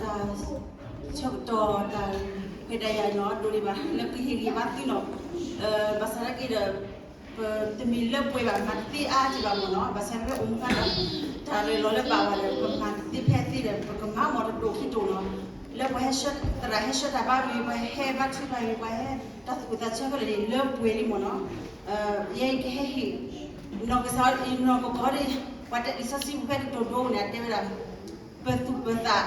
တၢ်ဆၢကတီၢ်တၢ်ခွဲးတၢ်ယာ်နီၤ ဒိးန့ၢ်ဘၣ် လၢကဟ့ၣ်ဂံၢ်ဘါသုနီၤ, ဘၣ်ဆၣ်သနာ်က့ဒီး ပတမ့ၢ်လၢပှဲၤဘၣ်မၤတသ့အါက့ၤဘၣ်မ့ၢ်နီၤ, ဘၣ်ဆၣ်သနာ်က့အိၣ်မူခါဒီး တၢ်ရဲၣ်လီၤလၢဘၣ်ဝဲဒီး ပမၤတသ့ဖဲသ့ဒီး ပကမၤမ့ၢ်တဒိၣ်ခံတိၢ်နီၤ, လၢပှၤဟဲဆှၢ သရၣ်ဟဲဆှၢတၢ်ဘါမ့ၢ် ပှၤဟဲဘါထုကဖၣ်မ့ၢ် ပှၤဟဲတၢ်သူၣ်ခုသးခုခဲလၢာ်န့ၣ် လၢပှဲၤလံမ့ၢ်နီၤ, ယဲကဟဲဟ့ၣ် နီၢ်ကစၢ် နီၢ်ကီၢ်ဒီး ပှၤတဲလံာ်စီဆှံပူၤဖဲတတိၤဒိန့ၣ် အတဲဝဲဒၣ် ပသူၣ်ပသး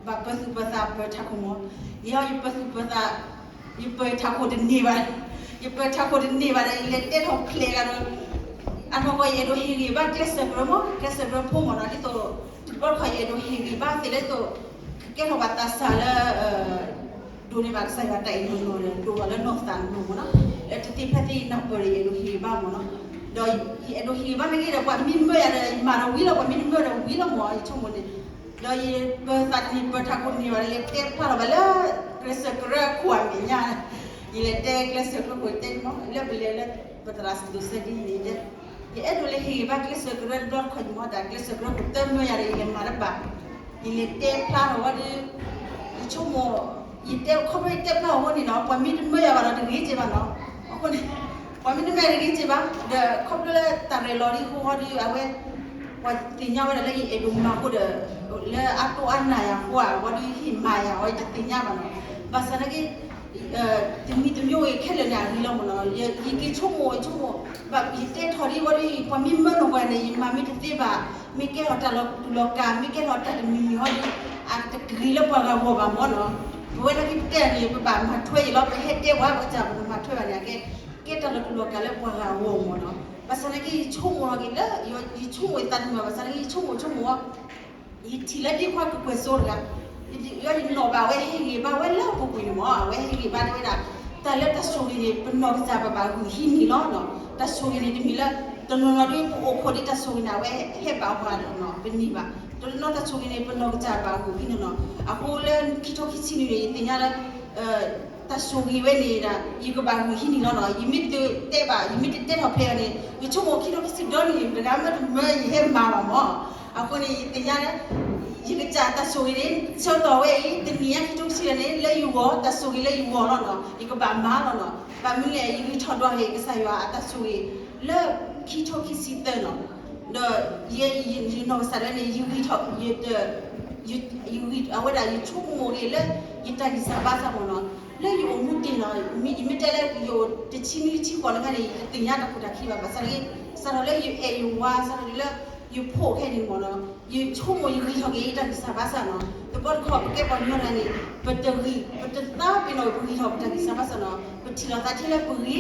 ဘၣ်ပသူၣ်ပသးပၢၢ်ထးခိၣ်မ့ၢ်, ယဲယပသူၣ်ပသး ယပၢၢ်ထးခိၣ်တန့ၢ်ဘၣ်, ယပၢၢ်ထးခိၣ်တန့ၢ်ဘၣ်ဒီး ယလဲၤတဲထီၣ်ဖျဲးဂၤဒီး အနီၢ်ကီၢ် ယအဲၣ်ဒိးဟ့ၣ်ဂံၢ်ဘါကျဲးစၢးကြၢးမ့ၢ် ကျဲးစၢးကြၢးဖိမ့ၢ်နီၤ, ဒ်သိး တဘျီတခီၣ် ယအဲၣ်ဒိးဟ့ၣ်ဂံၢ်ဘါသ့ၣ်လၢသိး ကကဲထီၣ်ဘၣ်သးစၢ်လၢ ဒိးန့ၢ်ဘၣ်ကစၢ်ယွၤတၢ်အ့ၣ်လိာ်လီၤဒီး ဒိၣ်ထီၣ်လၢနီၢ်သးတမုာ်မ့ၢ်နီၤ, လၢတသ့ဖဲသ့နၢ်ပၢၢ်ဒီး ယအဲၣ်ဒိးဟ့ၣ်ဂံၢ်ဘါမ့ၢ်နီၤ, ဒီးယအဲၣ်ဒိးဟ့ၣ်ဂံၢ်ဘါနာ်က့ဒီး ပှၤမ့ၢ်မၢယၤဒီး ယမၤဒီးဝံၤလီၤ, ပှၤမ့ၢ်တမၢဒီးဝံၤလီၤမ့ၢ် ယဆိကမိၣ်န့ၣ်, ဒီးယပၢၢ်သးတန့ၢ် ပၢၢ်ထးခိၣ်တန့ၢ်ဘၣ်ဒီး ယတဲဖျါလီၤဘၣ်လၢ ကျဲးစၢးကြၢးခိၣ်အမဲာ်ညါ, ယလဲၤတဲကျဲးစၢးကြၢးခိၣ်တဲမ့ၢ် လၢပလဲၤလၢ ပသရၣ်စံးဒိၣ်စဲဒ်န့ၣ် ယအဲၣ်ဒိးလၢဟ့ၣ်ဂံၢ်ဘါကျဲးစၢးကြၢးတဘျီတခီၣ်န့ၣ်မ့ၢ် တၢ်ကျဲးစၢးကြၢးခိၣ်တမၢယၤဒီး ယလဲၤမၤတဘၣ်, ယလဲၤတဲဖျါထီၣ်ဝဲဒီး ယဆိကမိၣ် ယတဲခီဖျိယတဲဖျါထီၣ်ဝဲန့ၣ်နီၤ ပှၤမ့ၢ်တမၢယၤဘၣ်ဒီးတဂ့ၤက့ၤဘၣ်နီၤ, အဃိန့ၣ် ပှၤမ့ၢ်တမၢတဂ့ၤက့ၤဘၣ် ဒီးခီဖျိလၢတၢ်ရဲၣ်လီၤဒ်အဃိဃီဒီး အဝဲ ပှၤသ့ၣ်ညါဝဲဒၣ်လၢယအဲၣ်ဒိးမၤအဃိဒီး လၢအတိၢ်အါနာ်ယၤအဃိဧါ ဝဲဒီးဟ့ၣ်မၤယၤဝဲ ယတသ့ၣ်ညါဘၣ်နီၤ, ဘၣ်ဆၣ်သနာ်က့ တမံၤတမံၤဂ့ၤခဲလၢာ်န့ၣ် အဂ့ၤလီၤမ့ၢ်နီၤ, ယက့ၤဆိကမိၣ်ဆိကမိၣ် ဘၣ်ယတဲထီၣ်ဒ်ဝဲဒီး ပှၤမ့ၢ်မၢနီၢ်ပှၤန့ၣ် ယမၤမ့ၢ်တသ့ဘၣ်, မ့ၢ်ကဲထီၣ်တၢ်လီၤတူာ်လီၤကာ် မ့ၢ်ကဲထီၣ်တၢ်တမံၤမံၤဟီဒီး အတဂ့ၤလၢပှၤဂၤဂီၢ်ဘၣ်မ့ၢ်နီၤ, ပဝဲဒၣ်က့ၤပတဲန့ၣ် ပဘၣ်မၤထွဲအံၤလီၤ ပဟဲတဲပှၤ ပကစၢ်ပတမၤထွဲဘၣ်န့ၣ် အကဲ ကဲတၢ်လီၤတူာ်လီၤကာ်လၢပှၤဂၤဂီၢ်မ့ၢ်နီၤ, ဘၣ်ဆၣ်သနာ်က့ ယဆိကမိၣ်လီၤက့ၤလၢ ယဆိကမိၣ်ယသးတမုာ်ဘၣ်ဆၣ်သနာ်က့ ယဆိကမိၣ်ဆိကမိၣ် ယထံၣ်လၢဒ့ခွါကကွဲၢ်စိတဂၤ, ယနီၣ်ဘၣ်ဝဲဟ့ၣ်ဂံၢ်ဘါဝဲလၢအပူၤကွံာ်န့ၣ်မ့ၢ် အဝဲဟ့ၣ်ဂံၢ်ဘါတဲဝဲဒၣ် တၢ်လၢတၢ်ဆိၣ်ဂ့ၤန့ၣ် ပနီၢ်ကစၢ်ပဘၣ်ဂုာ်ဟံးန့ၢ်လီၤနီၤ, တၢ်ဆိၣ်ဂ့ၤန့ၣ်တမ့ၢ်လၢ တနီၤနီၤဒီးပအိၣ်ခိးဒ်တၢ်ဆိၣ်ဂ့ၤန့ၣ် အဝဲဟဲဘၣ်ပှၤဒီးနီၤ ပန့ၢ်ဘၣ်, တနီၤတၢ်ဆိၣ်ဂ့ၤန့ၣ် ပနီၢ်ကစၢ်ဘၣ်ဂုာ်ဟံးန့ၢ်နီၤ, အဃိလၢခံထိခံဆံနံၣ်န့ၣ် ယသ့ၣ်ညါလၢ တၢ်ဆိၣ်ဂ့ၤဝဲန့ၣ်ဒီး ယကဘၣ်ဂုာ်ဟံးန့ၢ်လီၤနီၤ, ယမ့ၢ်တတဲဘၣ် ယမ့ၢ်တတဲထီၣ်ဖျဲးအီၤန့ၣ် ယဆိကမိၣ်ခံထိခံဆံဒီနံၣ်န့ၣ် တဂၤမ့ၢ်တမၢယဟဲမၤဘၣ်မ့ၢ်, အဃိန့ၣ် ယသ့ၣ်ညါလၢ ယကစၢ်တၢ်ဆိၣ်ဂ့ၤန့ၣ် ဆၢကတီၢ်ဝဲအံၤ တနံၣ်ညါခံထိခံဆံန့ၣ် လၢယဂီၢ် တၢ်ဆိၣ်ဂ့ၤလၢယဂီၢ်လီၤနီၤ, ယကဘၣ်မၤလီၤနီၤ, ဘၣ်မနုၤလဲၣ် ယဂံၢ်ထီၣ်ဒွးက့ၤကစၢ်ယွၤအတၢ်ဆိၣ်ဂ့ၤ လၢခံထိခံဆံသၢနီၤ, ဒီးယနီၢ်ကစၢ်ဒၣ်န့ၣ် ယဂံၢ်ထီၣ် ယ အဝဲဒၣ်ယဆိကမိၣ်က့ၤလၢ ယတၢ်ဂံၢ်စၢ်ဘါစၢ်မ့ၢ်နီၤ, လၢယအိၣ်မူတ့ၢ်နီၤ, ယမ့ၢ်တဲလၢယအိၣ်တဆံနွံဆံဃိးလၢခါန့ၣ် ယတသ့ၣ်ညါတၢ်ခိၣ်တၢ်ခံဘၣ်, ဘၣ်ဆၣ်န့ၣ် စးထီၣ်လၢယအဲၣ်ယဝၤ စးထီၣ်လၢ ယဖိခဲန့ၣ်မ့ၢ်နီၤ, ယဆိကမိၣ်ယဂံၢ်ထီၣ်က့ၤယတၢ်ဂံၢ်စၢ်ဘါစၢ်နီၤ, တဘျီတခီၣ်ပကဲပှၤကညီတဂၤန့ၣ် ပတဂံၢ် ပတသးပ့ၤနီၣ် ပဂံၢ်ထီၣ်ပတၢ်ဂံၢ်စၢ်ဘါစၢ်နီၤ, ပထံၣ်လိာ်သးထဲလၢပဂ့ၤ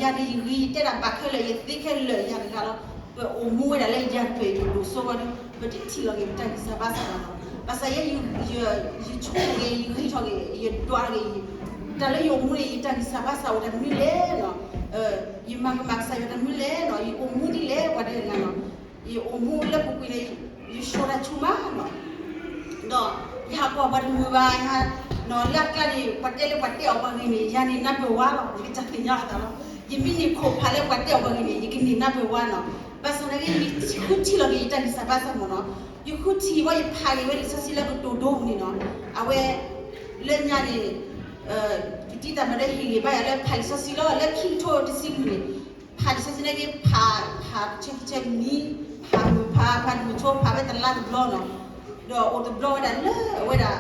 ယၤဒီးယဂ့ၤ ယတဲဒၣ်ဘၣ်ခဲလၢာ် ယသ့ခဲလၢာ်ယၤတဂၤလီၤ, ပအိၣ်မူဝဲဒၣ်လၢယၤတဖျၢၣ်ယဒိၣ်စိဝဲဒီး ပတထံၣ်လီၤက့ၤပတၢ်ဂံၢ်စၢ်ဘါစၢ်ဘၣ်နီၤ, ဘၣ်ဆၣ်ယဲ ယဆိကမိၣ်က့ၤ ယဂံၢ်ထီၣ်က့ၤ ယဒွးက့ၤ တၢ်လၢယအိၣ်မူန့ၣ် ယတၢ်ဂံၢ်စၢ်ဘါစၢ်အိၣ်တၢ်မနုၤလဲၣ်နီၤ, ယမၤကမၣ်ကစၢ်ယွၤတၢ်မနုၤလဲၣ်နီၤ, ယအိၣ်မူဒ်လဲၣ် ပှၤဒဲးတဂၤနီၤ, ယအိၣ်မူလၢပူၤကွံာ်န့ၣ် ယဆှီတၢ်ဆူၣ်မးနီၤ ဒီးယဟးကွၢ်ပှၤတမုာ်ဘၣ်, ယဟးနီၤလၢအကျါန့ၣ် ပှၤတဲလၢပှၤတဲအီၣ်ပှၤဂ့ၤန့ၣ် ယၤန့ၣ်နၢ်ပၢၢ်ဝါလီၤ, ယကစၢ်သ့ၣ်ညါအသးလီၤ, ယမ့ၢ်န့ၢ်ခိၣ်ဖးလၢပှၤတဲအီၣ်ပှၤဂ့ၤန့ၣ် ယကန့ၢ်နၢ်ပၢၢ်ဝါနီၤ, ဘၣ်ဆၣ်သနာ်က့ ယဃုထံၣ်လီၤက့ၤယတၢ်ဂံၢ်စၢ်ဘါစၢ်မ့ၢ်နီၤ, ယဃုထံၣ်ဝဲ ယဖးက့ၤဝဲလံာ်စီဆှံလၢကတိၤဒိပူၤန့ၣ်နီၤ, အဝဲ လၢညါန့ၣ် ယတံၤတၢ်မၤဒီးဟ့ၣ်ဂံၢ်ဘါယၤလၢဖးလံာ်စီဆှံလီၤ, လၢခံကထိတဆံလွံၢ်န့ၣ် ဖးလံာ်စီဆှံနာ်က့ ဖး ဖးဆၢခံဆၢမံၤ, ဖးမုၢ်ဖး ဖးတမုၢ်ဆိ ဖးဝဲတလါတဘျီနီၤ, ဒီးအိၣ်တဘျီဝဲဒၣ်လၢအဝဲဒၣ်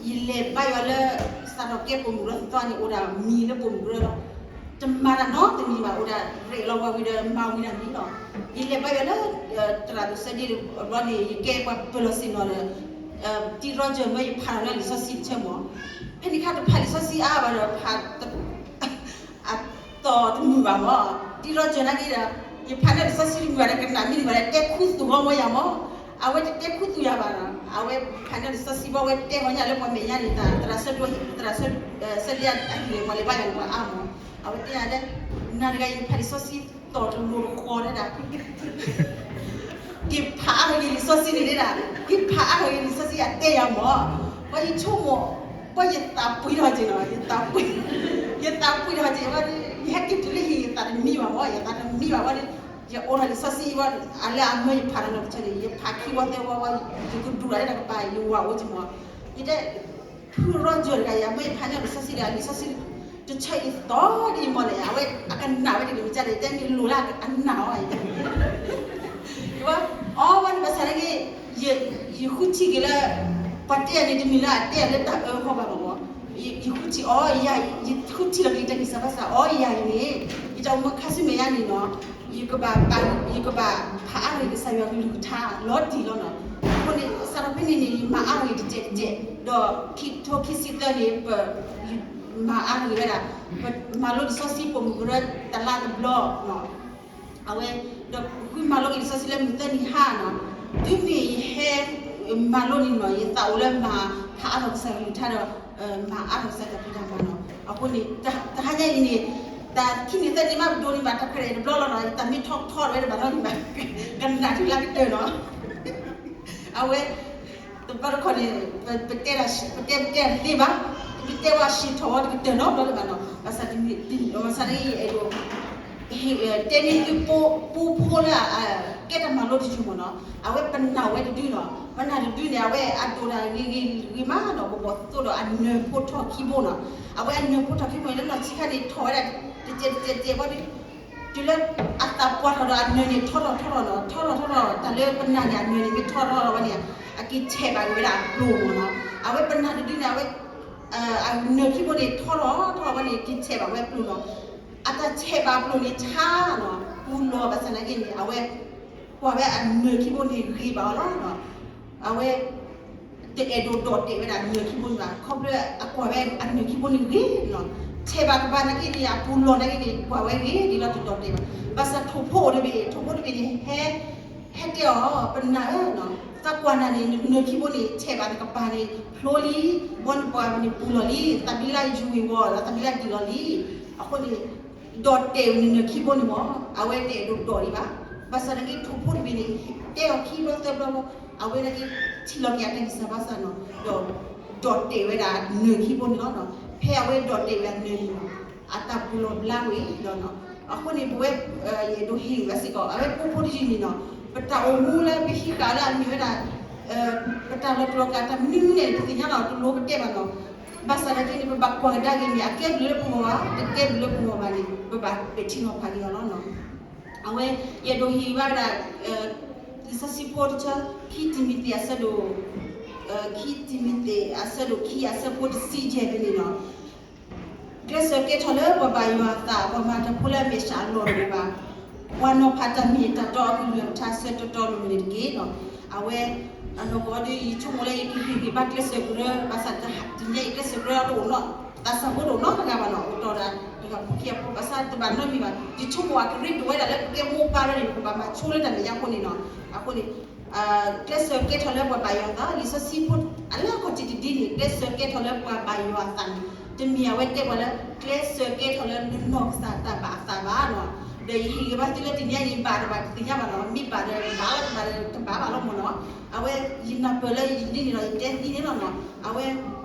ယလဲၤဘါယွၤလၢ စးထီၣ်ကဲပိာ်မုၣ်လီၤသီန့ၣ် အိၣ်ဒၣ်မံၤလၢပိာ်မုၣ်ကရၢလီၤ, တမၤတၢ်နီတမံၤဘၣ်, အိၣ်ဒၣ်ရဲၣ်လီၤဝဲဝံၤဒီး မၤဝံၤဒၣ်မံၤလီၤ, ယလဲၤဘါယွၤလၢ သရၣ်ဒိၣ်စဲဒ့ဘျီန့ၣ် ယကဲပှၤပၢၤလီၢ်ဆ့ၣ်နီၤဒီး တံၤရီကၢၢ်မၢယဖးလီၤလၢလံာ်စီဆှံတဆၢမ့ၢ်, ဖဲန့ၣ်ခါတဖးလံာ်စီဆှံအါဘၣ်ဒီး ဖး အတီၤတမုာ်ဘၣ်မ့ၢ်, တံၤရီကၢၢ်နာ်က့ဒီး ယဖးန့ၢ်လံာ်စီဆှံတမုာ်ဘၣ်ဒီး ကနၣ်မ့ၢ်န့ၢ်ဘၣ်ဒီး တဲခူသူၣ်ဂီၢ်မ့ၢ်ယၤမ့ၢ်, အဝဲတတဲခူသူၣ်ယၤဘၣ်ဒီး အဝဲဖးန့ၢ်လံာ်စီဆှံဘၣ် အဝဲတဲဂီၢ်ညါလၢပှၤမဲာ်ညါန့ၣ် သရၣ်ဆၢဒိၣ် သရၣ်ဆၢ စဲဒ့အဟံၣ်န့ၣ် ပှၤလဲၤဘါယွၤန့ၣ် ပှၤအါမ့ၢ်, အဝဲတဲယၤလၢ နၤတဂၤအံၤ နဖးလံာ်စီဆှံတီၤတလိၤတဃီၤဒဲဒၣ် က့ၤဖးအါထီၣ်က့ၤလံာ်စီဆှံန့ၣ်ဒဲဒၣ်, က့ၤဖးအါထီၣ်က့ၤလံာ်စီဆှံအတဲယၤမ့ၢ်, ပှၤယဆိကမိၣ်, ပှၤယသးပှံၤထီၣ်က့ၤနီၤ, ယသးပှံၤ, ယသးပှံၤထီၣ်က့ၤဝဲဒီး ယဟဲက့ၤတုၤလၢဟံၣ် ယသးတမံဘၣ်မ့ၢ်, ယသးတမံဘၣ်ဝဲဒီး ယအိးထီၣ်လံာ်စီဆှံဝဲ, အလၢအမၢယဖးတၢ်နီတဆၢန့ၣ် ယဖးခံဝီသၢဝီဝဲ, ယကဒူးတၢ်လၢတၢ်ကပၤ ယဝၤအိၣ်က့ၤမး, ယတဲ ဖုရီကၠီတဂၤ ယမၢယဖးညီလံာ်စီဆှံဒီး လံာ်စီဆှံတဆၢအံၤသီဒ်အံၤမးလဲၣ်, အဝဲအကနၣ်ဝဲတဂ့ၤ မ့ၢ်ကဒးတဲမ့ၢ်လိၤလၢအနၢ်အီၤ, ယဝဲ အီဝဲန့ၣ်ဘၣ်ဆၣ်န့ၣ်က့ ယဃုထံၣ်က့ၤလၢ ပှၤတဲအီၤန့ၣ် တမ့ၢ်လၢအတဲအီၤလၢတၢ်အၢအဃိဘၣ်မး, ယဃုထံၣ်အီၤ, ယဃုထံၣ်လီၤက့ၤတၢ်ဂံၢ်စၢ်ဘါစၢ်အီၤ ယၤအံၤန့ၣ် ယတၢ်အိၣ်မူခါဆူမဲာ်ညါန့ၣ်နီၤ, ယကဘၣ်ပာ်, ယကဘၣ်ဖးအါထီၣ်က့ၤကစၢ်ယွၤကလုၢ်ကထါလီၤတံၢ်လီၤနီၤ, အဃိန့ၣ် စးထီၣ်ဖဲန့ၣ်န့ၣ် ယမၤအါထီၣ်က့ၤတစဲးတစဲး, ဒီးခံထိခံဆံသၢန့ၣ် ပ မၤအါထီၣ်က့ၤဝဲဒၣ်, မၤလိလံာ်စီဆှံပိာ်မုၣ်ကရၢတလါတဘျီ, အဝဲ ဒီးဃုမၤလိက့ၤလံာ်စီဆှံလၢမုၢ်သၢနံၤဟါနီၤ, တုၤမ့ၢ်ယဟဲ မၤလိန့ၣ်နီၤ ယသးအိၣ်လၢမၤဖးအါထီၣ်ကစၢ်ယွၤကလုၢ်ကထါဒီး မၤအါထီၣ်ကစၢ်ယွၤတၢ်ဖံးတၢ်မၤနီၤ, အဃိန့ၣ် တဟါညါအံၤန့ၣ် တၢ်ခံနံၤသၢနံၤမး ပဒိးန့ၢ်ဘၣ်တၢ်ခွဲးတၢ်ယာ်တဘျီလီၤနီၤ, ယတၢ်မ့ၢ်ထီၣ်ထီၣ်ဝဲတဘၣ်နီတမံၤဘၣ်, ကနၣ်တုၤလၢကတၢၢ်နီၤ အဝဲ တဘျီတခီၣ်န့ၣ် ပတဲ ပတဲ ပတဲတသ့ဘၣ်, ပတဲဝဲဆံးထီၣ်ဝဲတကတၢၢ်နီတဘျီလၢၤဘၣ်နီၤ, ဘၣ်ဆၣ်တမ့ၢ် ဘၣ်ဆၣ်န့ၣ် ယအဲၣ်ဒိး တဲန့ၢ်သုပူဖိလၢ ကဲတၢ်မၤလိတယုၢ်မးနီၤ, အဝဲပနာ်ဝဲတဒုနီၤ, ပနာ်တဒုန့ၣ် အဝဲအဒိၣ်တၢ်ဂ့ၤဂ့ၤဂ့ၤမးနီၤ, ပဘီၣ်သိဒီးအနၢၤဖိထီၣ်ခံဘိနီၤ, အဝဲအနၢၤဖိထီၣ်ခံဘိန့ၣ် လၢနီၢ်ဆံးခါန့ၣ် ထီၣ်ဝဲဒၣ် တစဲးတစဲးတစဲးဘီဒီး တုၤလၢအသးပှၢ်ထီၣ်ဒီးအနၢၤန့ၣ် ထီထီၣ်ထီထီၣ်နီၤ, ထီထီၣ်ထီထီၣ် တၢ်လၢပနာ်န့ၣ် အနၢၤန့ၣ် မ့ၢ်ထီထီၣ်ထီထီၣ်ဝဲန့ၣ် အက့ၤဆဲးဘၣ်က့ၤဝဲဒၣ်အပျိၢ်မးနီၤ, အဝဲပနာ်တဒုန့ၣ် အဝဲ အနၢၤခံဘိန့ၣ် ထီထီၣ်ထီထီၣ်ဝဲန့ၣ် က့ၤဆဲးဘၣ်ဝဲအပျိၢ်နီၤ, အတၢ်ဆဲးဘၣ်အပျိၢ်န့ၣ်ဆါနီၤ, ပူၤလီၤဘၣ်ဆၣ်နာ်က့န့ၣ် အဝဲ ကွၢ်ဝဲအနၢၤခံဘိန့ၣ်ဂ့ၤဘၣ်အီၤလီၤ, အဝဲ တအဲၣ်ဒိးဒိးတဲာ်ဝဲဒၣ်အနၢၤခံဘိန့ၣ်ဘၣ်, ခီဖျိအကွၢ်ဝဲအနၢၤခံဘိန့ၣ်ဂ့ၤနီၤ, ဆဲးဘၣ်ကဘၣ်နာ်က့န့ၣ် အပူၤလီၢ်နာ်က့န့ၣ် ကွၢ်ဝဲဂ့ၤဒ်လီၤ တဒိးတဲာ်ဘၣ်, ဘၣ်ဆၣ်ထိၣ်ဖိအိၣ်တဘ့ၣ်, ထိၣ်ဖိတဘ့ၣ်န့ၣ် ဟဲ ဟဲတဲအီၤ ပနာ်ဧၢနီၤ, သးကွၢ်နၤန့ၣ် နနၢၤခံဘိန့ၣ် ဆဲးဘၣ်နကပၤန့ၣ် ဖျိလံ, ဘီနပှၤန့ၣ်ပူၤလီၢ်လံ, သးဘံလၢယုၢ်ဝံၤဝီၤ သးဘံလၢဒံၣ်လီၤလံ, အဃိန့ၣ် ဒိးတဲာ်ဝဲနနၢၤခံဘိန့ၣ်မး, အဝဲတအဲၣ်ဒိးဒိးဒံးဘၣ်, ဘၣ်ဆၣ်နာ်က့ထိၣ်ဖိတဘ့ၣ်န့ၣ် တဲအီၤခံဘျီသၢဘျီဘျီ, အဝဲနာ်က့ ထံၣ်လီၤက့ၤအတၢ်ဂံၢ်စၢ်ဘါစၢ်နီၤ, ဒီး ဒိးတဲာ်ဝဲဒၣ်နၢၤခံဘိန့ၣ်လီၤ, ဖဲအဝဲဒိးတဲာ်ဝဲအနၢၤန့ၣ် အတၢ်ပူၤလီၢ်ဘျါဝဲလီၤနီၤ, အဃိန့ၣ် ပဝဲ ယအဲၣ်ဒိးဟ့ၣ်ဂံၢ်ဘၣ်စ့ၢ်ကီး အဝဲပူဖိတယုၢ်န့ၣ်နီၤ, ပတၢ်အိၣ်မူလၢပဟံးဃာ်လၢအမ့ၢ်ဝဲဒၣ် ပတၢ်လီၤတူာ်လီၤကာ်တၢ်မနုၤမနုၤန့ၣ် ပသ့ၣ်ညါလီၤ တလိၣ်ပတဲဘၣ်နီၤ, ဘၣ်ဆၣ်နာ်က့န့ၣ် ပဘၣ်ကွၢ်ကဒါက့ၤန့ၣ် အကဲဘျုးလၢပဂီၢ်ဧါ, တကဲဘျုးလၢပဂီၢ်ဘၣ်န့ၣ် ပဘၣ်ပဲာ်ထံနီၤဖးက့ၤအီၤလီၤနီၤ, အဝဲ ယအဲၣ်ဒိးဟ့ၣ်ဂံၢ်ဘၣ်ဝဲဒၣ် လံာ်စီဆှံဖိတဆၢ, ခံတံၤမသ့းအဆၢဒိၣ် ခံတံၤမသ့းအဆၢဒိၣ်ခံအဆၢဖိတဆံယဲၢ်ဖဲန့ၣ်နီၤ, ကျဲးစၢးကဲထီၣ်လၢပှၤဘၣ်ယွၤအသး, ပှၤမၤတၢ်ဖိလၢအမဲာ်ဆှးအလီၢ်တအိၣ်ဘၣ်, ပှၤနီၤဖးတၢ်မ့ၢ်တၢ်တီအကလုၢ်အကထါအဆၢတီတီလိၤလိၤန့ၣ်တက့ၢ်နီၤ, အဝဲ အနီၢ်ကီၢ်ဒီး ယဆိကမိၣ်လၢယကဟ့ၣ်ဂံၢ်ဘါကျဲးစၢးကရၢ, ဘၣ်ဆၣ်တနံၤညါအံၤကျဲးစၢးကရၢတအိၣ်နီတဂၤ, သးစၢ်ဖိတအိၣ်နီတဂၤဘၣ်နီၤ, အိၣ်တီၢ်ဒၣ်တဂၤဖိခံဂၤဖိ, ဘၣ်ဆၣ်တဘၣ်နီတမံၤဘၣ်, ယဆိကမိၣ်အကရ့ဒိၣ်ဝဲဒၣ်လၢပကဲမိၢ်ပၢ်လၢန့ၣ် ပကဘၣ်မၤဆိလၢတၢ်မဲာ်ညါအဃိန့ၣ်နီၤ, အဃိန့ၣ် ကျဲးစၢးကဲထီၣ်လၢပှၤဘၣ်ယွၤအသး, လံာ်စီဆှံဖိအလၢအခီၣ်ထံးတဒုန့ၣ် ကျဲးစၢးကဲထီၣ်လၢပှၤဘၣ်ယွၤအသးန့ၣ်, တမ့ၢ်အဝဲတဲပှၤလၢ ကျဲးစၢးကဲထီၣ်လၢနနီၢ်ကစၢ်တၢ်ဘၣ်အသးဘၣ်နီၤ, ဒီးယဟ့ၣ်ဂံၢ်ဘါသုလၢတနံၤညါအံၤ ဘၣ်တဘၣ်တသ့ၣ်ညါဘၣ်နီၤ, မ့ၢ်ဘၣ်ဒီးဘၣ်လီၤ, တဘၣ်ဒီးတဘၣ်ဘၣ်လီၤမ့ၢ်နီၤ, အဝဲ ယနၢ်ပၢၢ်လၢယဒ်န့ၣ်လီၤ, ယတဲဒ်န့ၣ်လီၤနီၤ, အဝဲ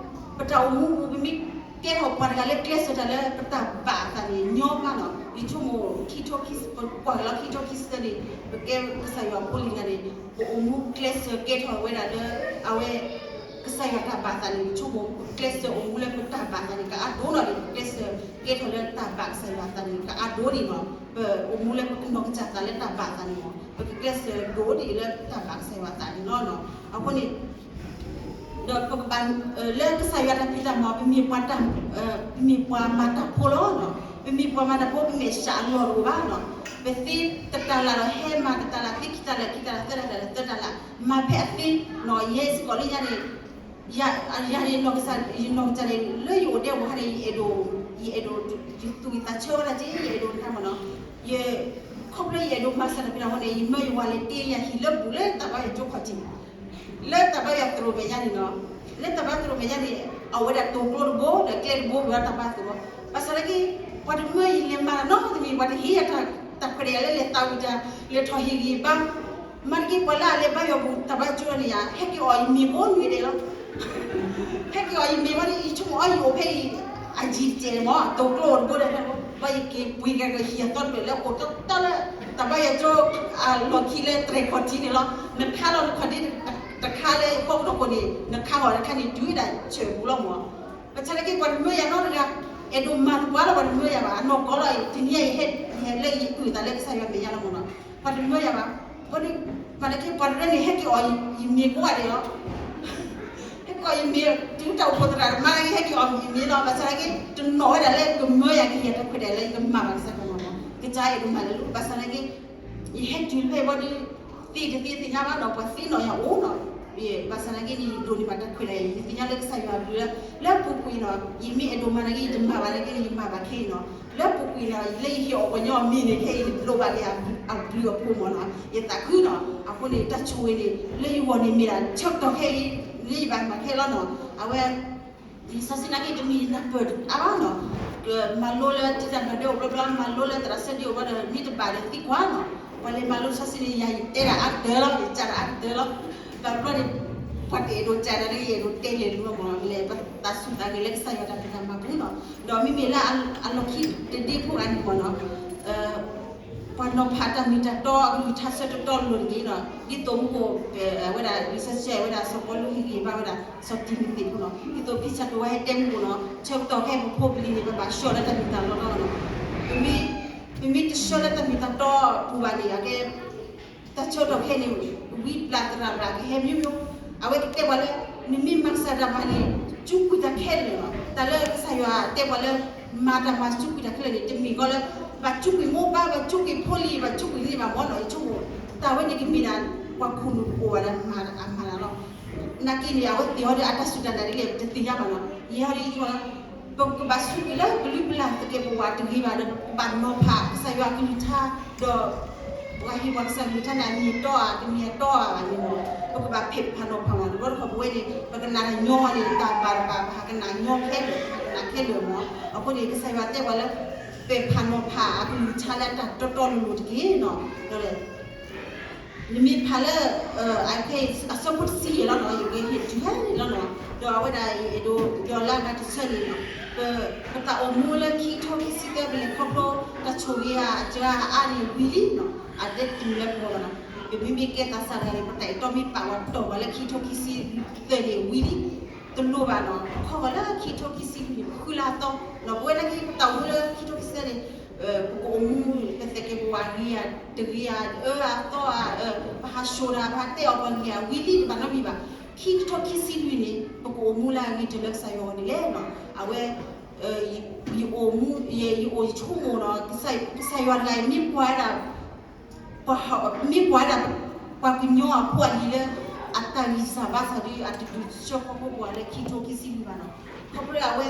ပတၢ်အိၣ်မူပူၤ ပမ့ၢ်ကဲထီၣ်ပှၤတဂၤလၢကျဲးစၢးတၢ်လၢပတၢ်ဘၣ်အသးန့ၣ် ညီမးနီၤ, ယဆိကမိၣ်ခံထိခံဆံ, ပကွၢ်က့ၤလီၤခံထိခံဆံသၢန့ၣ် ပကဲကစၢ်ယွၤဖိလံၤတဂၤန့ၣ် ပအိၣ်မူကျဲးစၢးကဲထီၣ်ဝဲဒၣ်လၢ အဝဲ ကစၢ်ယွၤတၢ်ဘၣ်အသးန့ၣ် ယဆိကမိၣ် ပကျဲးစၢးအိၣ်မူလၢပတၢ်ဘၣ်အသးန့ၣ် ကအါဒိၣ်နီၤန့ၣ်, ပကျဲးစၢးကဲထီၣ်လၢတၢ်ဘၣ်ကစၢ်ယွၤအသးန့ၣ် ကအါဒိၣ်န့ၣ်နီၤ, ပအိၣ်မူလၢပကနီၢ်ကစၢ်သးလၢတၢ်ဘၣ်အသးန့ၣ်မး ပကကျဲးစၢးဒိၣ်ဒ်အံၤလၢတၢ်ဘၣ်ကစၢ်ယွၤအသးန့ၣ်လီၤ. အဃိန့ၣ် ဒီးပကဘၣ် လၢကစၢ်ယွၤတၢ်ဖံးတၢ်မၤ ပမ့ၢ်ပှၤတၢ် ပမ့ၢ်ပှၤမၤတၢ်ဖိလီၤ. ပမ့ၢ်ပှၤမၤတၢ်ဖိ ပမဲာ်ဆှးအလီၢ်တအိၣ်ဘၣ်နီၤ. ပသ့တတၤလၣ်ဒီး ဟဲမၤတတၤလၣ်, သ့ခံတၤလၢာ်, ခံတၤလၢာ်, သၢတၤလၢာ်, သၢတၤလၢာ်, မၤဖဲအသ့နီၤ. ယဲစ့ၢ်ကီးလၢညါန့ၣ် ယၤန့ၣ် နီၢ်ကစၢ် ယနီၢ်ကစၢ်န့ၣ် လၢယအိၣ်ဒဲးဝဲန့ၣ် ယအဲၣ်ဒိး ယအဲၣ်ဒိး ယသူၣ်ဝံၣ်သးဆၢဝဲဒၣ်က့ ယအဲၣ်ဒိးတခါမးနီၤ. ယ ခီဖျိယအဲၣ်ဒိးမၤကစၢ်တၢ်ဖံးတၢ်မၤအဃိန့ၣ် ယမၢယဝၤလဲၤတ့ယၤဟံၣ်လၢဘူၣ်လၢတၢ်ဘါယွၤကၠိခီၣ်ထံး လၢတၢ်ဘါယွၤသရိာ်မဲာ်ညါန့ၣ်နီၤ, လၢတၢ်ဘါသရိာ်မဲာ်ညါန့ၣ် အဝဲဒၣ်တိာ်ကျိတဘိ ဒီးကျဲတဘိဝဲတၢ်ဘါသရိာ်, ဘၣ်ဆၣ်နာ်က့ ပှၤတမၢယလဲၤမၤတၢ်နီတမံၤ ပှၤတဟ့ၣ်ယၤတၢ်ခွဲးတၢ်ယာ်လၢလဲၤသးဝံၣ်တၢ် လဲၤထီၣ်ဟ့ၣ်ဂံၢ်ဘါ, မၤတက့ၢ် ပှၤလၢအလဲၤဘါယွၤဘူၣ်တၢ်ဘါကၠိန့ၣ်ယါ ဟဲက့ၤအီၣ်ယမ့ၤကိးနွံဒဲးလီၤ. ဟဲက့ၤအီၣ်ယမ့ၤဝဲန့ၣ် ယဆိကမိၣ်အီၤယအိၣ်ဖဲအံၤ အယံၤတစဲးန့ၣ်မး တိာ်ကျိတဘိဒီး ဘၣ်ယက့ၤပှ့ၤက့ၤဟံၣ်အသီတဖျၢၣ်လၢအိၣ်တီတီလၢ တၢ်ဘါယွၤကၠိအလီၢ်ခံလၢတြဲၤခီၣ်ထံးန့ၣ်လီၤ. နခါလီၤတခီၣ်ထံးတခါလၢဟီၣ်ခိၣ်ဒီးခိၣ်န့ၣ် နခါဂီၤတခါန့ၣ် တုၤဒၣ်ဆၢပူၤလီၤမၢ်. ဘၣ်ဆၣ်သနာ်က့ ပှၤတမၢယၤနီတဂၤ, အဲၣ်ဒိးမၤသပှၢ်လီၤ ပှၤတမၢယၤဘၣ်. အနီၢ်ကီၢ်လီၤ တနံၤအံၤ ယဟဲလၢယအုၣ်သးလၢကစၢ်ယွၤမဲာ်ညါလီၤမၢ်နီၤ. ပှၤတမၢယၤဘၣ်. အဃိန့ၣ် မ့ၢ်လၢက့ ပှၤတရၢန့ၣ် ဟဲက့ၤအီၣ် ယမ့ၤကိးဂၤဒဲးလီၤ. ဟဲက့ၤအီၣ်ယမ့ၤ တုၤတၢ်အိၣ်ဖှိၣ်သရၣ်တမါလၢက့ ဟဲက့ၤအီၣ်ယမ့ၤလီၤ. ဘၣ်ဆၣ်သနာ်က့ တနီၣ်ဝဲဒၣ်လၢကမၢယၤက့ၤ ယတၢ်ခွဲးတၢ်ယာ်လၢယကမၤဘၣ်ကစၢ်ယွၤမၢ်နီၤ. ကစၢ်အဲၣ်ဒိးမၤလၢလူၤ ဘၣ်ဆၣ်သနာ်က့ ယဟဲတုၤဖဲအံၤဘၣ်ဒီး သ့တသ့သ့ၣ်ညါဘၣ်နီၤ, ပှၤသ့နီၣ်ယၤအိၣ်နီၤ. ဘၣ်ဆၣ်သနာ်က့န့ၣ် ယဒိးန့ၢ်ဘၣ်တၢ်ခွဲးတၢ်ယာ် ယသ့ၣ်ညါလၢကစၢ်ယွၤအဘျုးလၢ လၢပူၤကွံာ်နီၤ, ယမ့ၢ်အဲၣ်ဒိးမၤသနာ်က့ ယတမၤဘၣ်သနာ်က့န့ၣ် ယမၤဘၣ်ခဲအံၤနီၤ. လၢပူၤကွံာ်နီၤ လၢယဟ့ၣ်အီၣ်ပှၤညီအမ့ၤန့ၣ် ခဲအံၤယလိၣ်ဘၣ်က့ၤအဘျုးအဖှိၣ်မၢ်နီၤ, ယသးခုနီၤ. အဃိန့ၣ် တၢ်ဆိၣ်ဂ့ၤန့ၣ် လၢယဂီၢ်န့ၣ်မ့ၢ်ဒၣ်ဆၢကတီၢ်ခဲအံၤ လၢယဘၣ်မၤခဲလီၤနီၤ. အဝဲ လံာ်စီဆှံနာ်က့ တမ့ၢ်ယနၢ်ပၢၢ်အါဘၣ်နီၤ, မၤလိလၢတံာ်တာ်မၤဒဲအိၣ်ဘျီဘျီ မၤလိလၢသရၣ်စၢဒ့အိၣ်ဘျီဒီး မ့ၢ်တဘၣ်ဒီးသံကွၢ်နီၤ. ပှၤလဲၤမၤလိလံာ်စီဆှံန့ၣ် ယၤယတဲတၢ်အါကတၢၢ်လီၤ, ယစံးတၢ်အါကတၢၢ်လီၤ. ဘၣ်ဘျီန့ၣ် ပှၤတအဲၣ်ဒိးစံးတၢ်ဒီး ယအဲၣ်ဒိးတဲလဲၤဒုးမၢ်နီၤ, မ့ၢ်လဲၣ်ပသးစူၤသးဂ့ၤလၢကစၢ်ယွၤတၢ်ဖံးတၢ်မၤပူၤနီၤ. ဒီးမ့မ့ၢ်လၢအလီၢ်ခံတဒ့ဖိဂၤန့ၣ်မၢ်နီၤ ပှၤနီၤဖးတၢ်မ့ၢ်တၢ်တီအကလုၢ်ကထါဆၢတတီလိၤတဂ့ၤနီၤ, ဒ်သိးမူခိၣ် အဝဲဒၣ်လံာ်စီဆှံဝဲဒၣ်စီၤပီလူးဟ့ၣ်ဂံၢ်ဘါဝဲဒၣ် စီၤတံၤမသ့းဖိနီၤ, ဒ်သိးဖံစၢ်ကိဝါဟဲတဲမူခိၣ်နီၤ, ဆၢကတီၢ်ခဲအံၤပဖိပလံၤန့ၣ် ပဘၣ်ဆှၢလၢတၢ်မ့ၢ်တၢ်တီအလီၢ်နီၤ, ပမ့ၢ် ပမ့ၢ်တဆှၢလၢတၢ်မ့ၢ်တၢ်တီအပူၤဘၣ်န့ၣ် အကဲ တၢ်ဆၢကတီၢ်ခဲအံၤန့ၣ် ဝံဘျၣ်သရၣ်ဘျၣ်ကဟဲမ့ၢ်မ့ၢ်, အဝဲကတဲပှၤလၢ နမ့ၢ်မၤကစၢ်တၢ်မၤန့ၣ် စူးကွံာ်တၢ်ခဲလၢာ်လီၤ. တၢ်လၢကစၢ်ယွၤတဲပှၤလၢ မၤတၢ်မၤစူးကွံာ်တၢ်ခဲလၢာ်န့ၣ် တမ့ၢ်ကီးလၢ ဘၣ်စူးကွံာ်မိၢ်ပၢ် ဘၣ်စူးကွံာ်ဖိလံၤ ဘၣ်စူးကွံာ်န့ၣ်ဘၣ်မၢ်နီၤ, ယဆိကမိၣ် တၢ်ဝဲန့ၣ်ကမ့ၢ်ဒၣ် ပှၤခိၣ်နူာ်ကအိၣ်ဝဲဒၣ်မၤအမၤလၢ်လီၤ. နာ်က့န့ၣ် အဝဲသ့ၣ်ဟီဒီးအတၢ်စူၢ်တၢ်နာ်ဒ်လဲၣ် ပတသ့ၣ်ညါဘၣ်နီၤ, ယဲဟီဒီးယဆိကမိၣ်လၢ ပကဘၣ်စူးကွံာ်လၢပလုၢ်ပလၢ်သကဲးပဝးတဂ့ၤဘၣ်ဒီး ပကဘၣ်နီၤဖးကစၢ်ယွၤအကလုၢ်ကထါ ဒီး ပှၤဟ့ၣ်ပှၤကစၢ်အကလုၢ်ကထါန့ၣ် အမ့ၢ်အတီဧါ တမ့ၢ်အတီဧါန့ၣ်မၢ်, ပကဘၣ်ဖဲးဖးနီၤဖးမၢ်, တဘျီတခီၣ်ပဝဲန့ၣ် ပကနၣ်တၢ်ညီန့ၣ် တၢ်ဘၣ်တဘၣ် ပဟးကနၣ်ညီခဲလၢာ် ဟးကနၣ်ခဲလၢာ်မၢ်. အဃိန့ၣ် ကစၢ်ယွၤတဲပှၤလၢ ပဲာ်ဖးနီၤဖးအကလုၢ်ကထါလၢအတၢ်တီတီလိၤလိၤတက့ၢ်နီၤ, ဒီး နမ့ၢ်ဖးလၢ အခဲအံၤ အဆၢဖိတဆံယဲၢ်လီၤနီၤ, ယကဟ့ၣ်တုၤဖဲန့ၣ်လီၤနီၤ, ဒီးအဝဲဒၣ်အံၤ အဲၣ်ဒိးယီၤလၢအဂၤတဆၢန့ၣ်နီၤ, ပ ပတၢ်အိၣ်မူလၢခံကထိခံဆံသၢ ပလဲၤခီဖျိ တၢ်ဆိၣ်ဂ့ၤအစှၤအါန့ၣ်ဝံၤလံနီၤ, အဒဲတမံၤလၢပဂီၢ်ဘၣ်နီၤ, ပမ့မ့ၢ်ကဲသးစၢ်တဂၤန့ၣ် ပတၢ်အဲၣ်တီမ့ၢ်ပာ်ဝဲတီၢ်ပှၤလၢခံကထိခံဆံသၢန့ၣ်ဝံၤလံ, တလိၣ်ဘၣ်နီၤ, ပခီဂီၤလၢခံကထိခံဆံလွံၢ်န့ၣ် ပဃုလၢအသီ, ဒီးပဝဲနာ်က့ ပတၢ်အိၣ်မူလၢခံကထိခံဆံသၢန့ၣ် ပကအိၣ်မူ ပသကဲးပဝးဂ့ၤဧါ တဂ့ၤဧါ အၢအသီဧါ, ပဟးဆိၣ်တၢ် ပဟးတဲအီၣ်ပှၤဂ့ၤဧါ ဝံၤလံတဘၣ်နီတမံၤဘၣ်. ခံကထိခံဆံလွံၢ်န့ၣ် ပကအိၣ်မူလၢအဂ့ၤတၢၢ်လၢကစၢ်ယွၤအဂီၢ်ဒ်လဲၣ်နီၤ, အဝဲ ယအိၣ်မူ ယ ယအိၣ်ယဆိကမိၣ်နီၤ, ကစၢ်ယွၤတဂၤအံၤ မ့ၢ်ပှၤဝဲဒၣ် ပှၤ မ့ၢ်ပှၤဝဲဒၣ် ပှၤကညီအဖိအလံၤလၢ အတၢ်ဂံၢ်စၢ်ဘါစၢ်ဒီး အတဒုးဆှၢခီဖျိပှၤလၢခံကထိခံဆံလွံၢ်ဘၣ်နီၤ, ခီဖျိလၢအဝဲ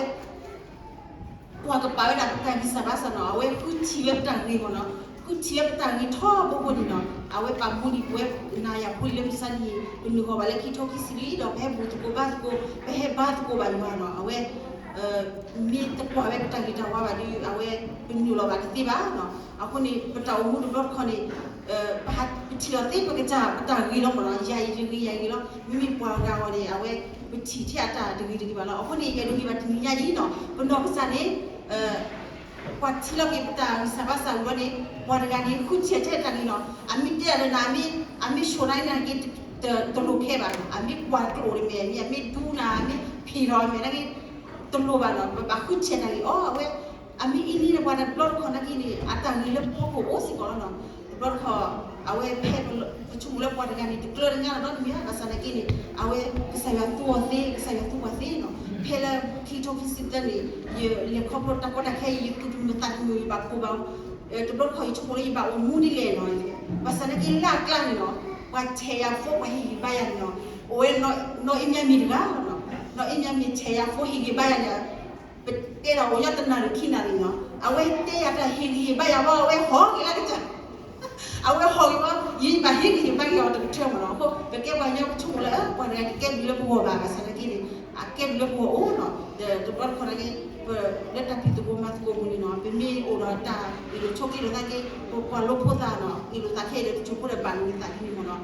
ပှၤကပာ်ဝဲဒၣ်ပတၢ်ဂံၢ်စၢ်ဘါစၢ်နီၤ, အဝဲဃုထံၣ်ဝဲပတၢ်ဂ့ၤမၢ်နီၤ, ဃုထံၣ်ဝဲပတၢ်ဂ့ၤထီဘိဘိန့ၣ်နီၤ, အဝဲပာ်မူဒံးပဝဲနၤယၤဖိလံၤလၢမုၢ်ဆါနံၤ ပနုာ်ဃီၤဘၣ်လၢခံကထိခံဆံလွံၢ်ဒီး ပဟဲဘူၣ်သကိးဘါသကိး ပဟဲဘါသကိးဘၣ်ယွၤနီၤ, အဝဲ မ့ၢ်တကွၢ်ဝဲပတၢ်ဂ့ၤတၢ်ဝါဘၣ်ဒီး အဝဲပနုာ်လီၤဘၣ်တသ့ဘၣ်နီၤ, အဃိန့ၣ် ပတၢ်အိၣ်မူတဘျီတခီၣ်န့ၣ် ပဟးပထံၣ်လီၤသ့ပကစၢ်ပတၢ်ဂ့ၤလီၤမၢ်နီၤ, ယၤအံၤတဂ့ၤ ယၤအံၤဂ့ၤလီၤ, မ့မ့ၢ်ပှၤဂၤအဂီၢ်န့ၣ် အဝဲ ပထံၣ်ထဲအတၢ်တဂ့ၤတဂ့ၤဘၣ်လီၤ, အဃိန့ၣ် ယအဲၣ်ဒိးဟ့ၣ်ဘၣ်တနံၤညါအံၤနီၤ, ပနီၢ်ကစၢ်န့ၣ် ပှၤထံၣ်လီၤက့ၤပတၢ်ဂံၢ်စၢ်ဘါစၢ်ဝံၤလီၤန့ၣ် ပှၤတဂၤန့ၣ် ဃုထံၣ်ထဲတၢ်ဂ့ၤနီၤ, အမ့ၢ်တဲဒၣ်ဒီးနၤ အမ့ၢ် အမ့ၢ်ဆိၣ်နၤန့ၣ်က့ၤ တလိၣ်ခဲဘၣ်နီၤ, အမ့ၢ်ကွၢ်ကျိာ်န့ၣ်မ့ၢ် အမ့ၢ်ဒူနၤ အမ့ၢ်ဖံးထီၣ်မ့ၢ်နာ်က့ တလိၣ်ဘၣ်နီၤ, ပဘၣ်ဃုထံၣ်တၢ်ဂ့ၤအီၤ အဝဲ အမ့ၢ်အံၤန့ၣ် ပှၤတဘျီတခီၣ်နာ်က့န့ၣ် အတၢ်ဂ့ၤလၢဖီခိၣ်အိၣ်စ့ၢ်ကီးလီၤနီၤ, တဘျီတခီၣ် အဝဲဖဲ ပဆိကမိၣ်လၢပှၤတဂၤန့ၣ် တကျၢတညါလီၤနီတမံၤဘၣ်, ဘၣ်ဆၣ်နာ်က့န့ၣ် အဝဲကစၢ်ယွၤသူအီၤသ့ ကစၢ်ယွၤသူပှၤသ့နီၤ, ဖဲလၢခံကထိခံဆံသၢန့ၣ် ယလဲၤခီဖျိတၢ်ကီတၢ်ခဲ ယသူၣ်တမုာ်သးတမုာ် ယဘၣ်ကိၢ်ဘၣ် တဘျီတခီၣ်ယဆိကမိၣ်လၢယဘၣ်အိၣ်မူဒ်လဲၣ်နီၤ, ဘၣ်ဆၣ်နာ်က့လၢအကျါန့ၣ်နီၤ ပှၤဆဲးယၤဖိ ပှၤဟ့ၣ်ဂံၢ်ဘါယၤန့ၣ်နီၤ အိၣ်ဝဲနီၢ်အ့မၠါမ့ၢ်တဂၤလီၤနီၤ, နီၢ်အ့မၠါမ့ၢ်ဆဲးယၤဖိဟ့ၣ်ဂံၢ်ဘါယၤန့ၣ် ပတဲဒၣ်အိၣ်ညီတနၣ်ရံၣ်ခံနၣ်ရံၣ်နီၤ အဝဲတဲယၤတၢ်ဟ့ၣ်ဂံၢ်ဟ့ၣ်ဘါယၤဝံၤ အဝဲဟီၣ်က့ၤလၢကစၢ် အဝဲဟီၣ်က့ၤဝံၤ ယဘၣ်ဟ့ၣ်ဂံၢ်ဟ့ၣ်ဘါက့ၤအီၤတကတၢၢ်မၢ်နီၤ, အဃိ ပကဲပှၤကညီပဆိကမိၣ်လၢ ပှၤတဂၤတကဲဘျုးလၢပဂီၢ်ဘၣ်, ဘၣ်ဆၣ်နာ်က့န့ၣ် အကဲဘျုးလၢပဂီၢ်အိၣ်နီၤ, ဒီးတဘျီတခီၣ်နာ်က့ ပလၢတၢ်ဖံးသကိးမၤသကိးပူၤန့ၣ်နီၤ ပမ့ၢ်အိၣ်ဒီးတၢ်အ့ၣ်လိာ်ဆိးက့လိာ်သးက့ ပကွၢ်လိဖိသၣ်နီၤ အ့ၣ်လိာ်သးခဲအံၤဒီး တစိၢ်ဖိဒီးဘၣ်လိာ်သးဒ်န့ၣ်မၢ်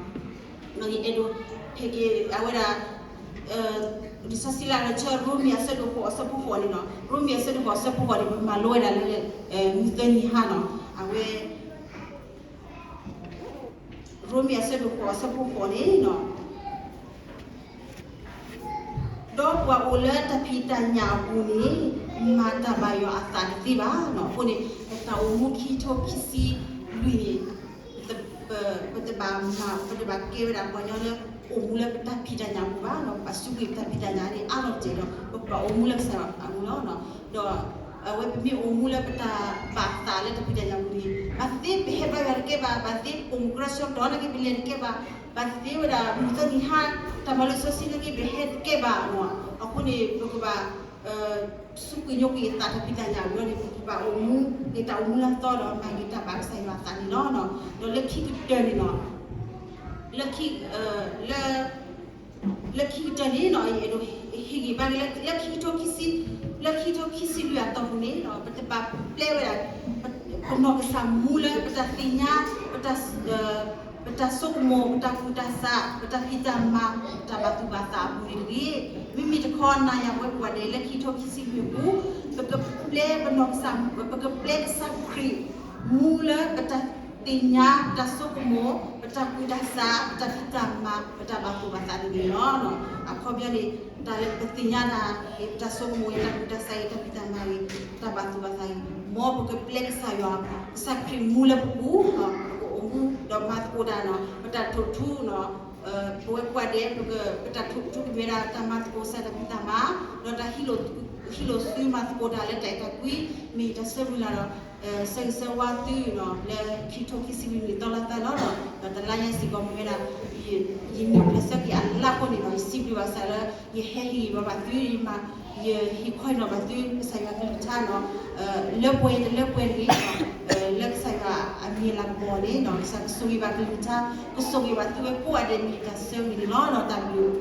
နီၤ ဒီးယအဲၣ်ဒိးဟ့ၣ်က့ၤအဝဲဒၣ် လံာ်စီဆှံလၢအဆၢ ရိမ့ၤအဆၢဒိၣ်ဃိးအဆၢဖိဃိးန့ၣ်နီၤ, ရိမ့ၤအဆၢဒိၣ်ဃိးအဆၢဖိဃိးန့ၣ် ပမၤလိဝဲဒၣ်လၢ မုၢ်သၢနံၤဟါနီၤ, အဝဲ ရိမ့ၤအဆၢဒိၣ်ဃိးအဆၢဖိဃိးန့ၣ်, ဒီးပှၤအိၣ်လၢတၢ်ဖံးတၢ်ညၣ်အပူၤန့ၣ် မၤတၢ်ဘၣ်ယွၤအသးတသ့ဘၣ်. အဃိန့ၣ် ပတၢ်အိၣ်မူခံကထိခံဆံလွံၢ်န့ၣ် ပတဘၣ်မၤ ပတဘၣ်ကဲဝဲဒၣ်ပှၤကညီလၢအိၣ်မူလၢပတၢ်ဖံးတၢ်ညၣ်အပူၤဘၣ်, ပဘၣ်စူးကွံာ်ပတၢ်ဖံးတၢ်ညၣ်န့ၣ် အါထီၣ်တစဲးဒီး ပကဘၣ်အိၣ်မူလၢကစၢ်ယွၤအပူၤလီၤ. ဒီးအဝဲပမ့ၢ်အိၣ်မူလၢပတၢ်ဘၣ်သးလၢတၢ်ဖံးတၢ်ညၣ်အပူၤန့ၣ် ဘၣ်သ့ပဟဲဘါယွၤတကဲဘၣ်, ဘၣ်သ့ပိာ်မုၣ်ကရၢဆၢကတီၢ်နာ်က့ပလဲၤတကဲဘၣ်, ဘၣ်သ့ဝဲဒၣ်မုၢ်သၢနံၤဟါ တၢ်မၤလိစီဆှံနာ်က့ပဟဲတကဲဘၣ်. အဃိန့ၣ် ပကဘၣ် စူးကွံာ်ညိကွံာ်အသးတၢ်ဖံးတၢ်ညၣ်အဂီၢ်န့ၣ် ပကဘၣ်အိၣ်မူ က့ၤတၢ်အိၣ်မူလၢအသီဒီးမၤက့ၤတၢ်ဘၣ်ကစၢ်ယွၤအသးန့ၣ်လီၤ. ဒီးလၢခံကတၢၢ်န့ၣ်လီၤ, လၢ လၢခံကတၢၢ်န့ၣ်လီၤ, ယအဲၣ်ဒိးဟ့ၣ်ဂံၢ်ဘါက့ၤလၢ လၢခံကထိခံဆံ လၢခံကထိခံဆံလွံၢ်အတီၢ်ပူၤန့ၣ် ပတဘၣ်ပျဲဝဲဒၣ် ပနီၢ်ကစၢ်မူလၢပတၢ်သ့ၣ်ညါ ပတၢ် ပတၢ်ဆိကမိၣ် ပတၢ်ကူၣ်တၢ်ဆး ပတၢ်ဖံးတၢ်မၤ ပတၢ်ဘၣ်သူၣ်ဘၣ်သးအပူၤန့ၣ်တဂ့ၤ. မ့မ့ၢ်တခီ နၤယၤပဝဲကိးဂၤဒဲးလၢခံကထိခံဆံလွံၢ်အပူၤ ပကပျဲပနီၢ်ကစၢ် ပကပျဲကစၢ်ခရံာ် မူလၢပတၢ်သ့ၣ်ညါ ပတၢ်ဆိကမိၣ် ပတၢ်ကူၣ်တၢ်ဆး ပတၢ်ဖံးတၢ်မၤ ပတၢ်ဘၣ်သူၣ်ဘၣ်သးတဂ့ၤလီၤ. အခီပညီန့ၣ် တၢ်လၢပသ့ၣ်ညါတၢ်ဂ့ၤ ပတၢ်ဆိကမိၣ်ဂ့ၤ တၢ်ကူၣ်တၢ်ဆးဂ့ၤ တၢ်ဖံးတၢ်မၤဂ့ၤ တၢ်ဘၣ်သူၣ်ဘၣ်သးဂ့ၤ မ်ပကပျဲကစၢ်ယွၤ ကစၢ်ခရံာ်မူလၢပပူၤ ပကအိၣ်မူဒီးမၤသကိးတၢ်န့ၣ် ပတၢ်ထိၣ်ထူ ပဝဲကိးဂၤဒဲး ပတၢ်ထိၣ်ထူကမ့ၢ်ဝဲဒၣ်တၢ်မၤသကိးကစၢ်တၢ်ဖံးတၢ်မၤ ဒီးတၢ် ဟံးလိာ်စုမၤသကိးတၢ်လၢတၢ်အဲၣ်တၢ်ကွံ မ့ၢ်ယတၢ်ဆၢမုၢ်လၢ်ဒီး ဆၢဂ့ၤဆၢဝါသုလၢခံကထိခံဆံလွံၢ်နံၣ်သီလါသီလီၤ. ဒီးတလါညါစ့ၢ်ကီးမ့ၢ်ဝဲဒၣ် ယနုာ်ဖျၢၣ်ဆၢက့ၤအလါဃိန့ၣ်ဒီး ယစံးဘျုးဘၣ်ကစၢ်လၢ ယဟဲဟ့ၣ်ဂံၢ်ဘါဘၣ်သု ယမၤ ယဟ့ၣ်ခီဟ့ၣ်နီၤဘၣ်သု ကစၢ်ယွၤကလုၢ်ကထါန့ၣ် လၢပှဲၤတလၢပှဲၤတဂ့ၤ လၢကစၢ်ယွၤအမံၤအလၤကပီၤန့ၣ် ကစၢ်ကဆိၣ်ဂ့ၤဘၣ်ကလုၢ်ကထါ ကဆိၣ်ဂ့ၤဘၣ်သုဝဲကိးဂၤဒဲးန့ၣ် တၢ်ဆၢဂ့ၤန့ၣ်လီၤ. တၢ်ဘျုး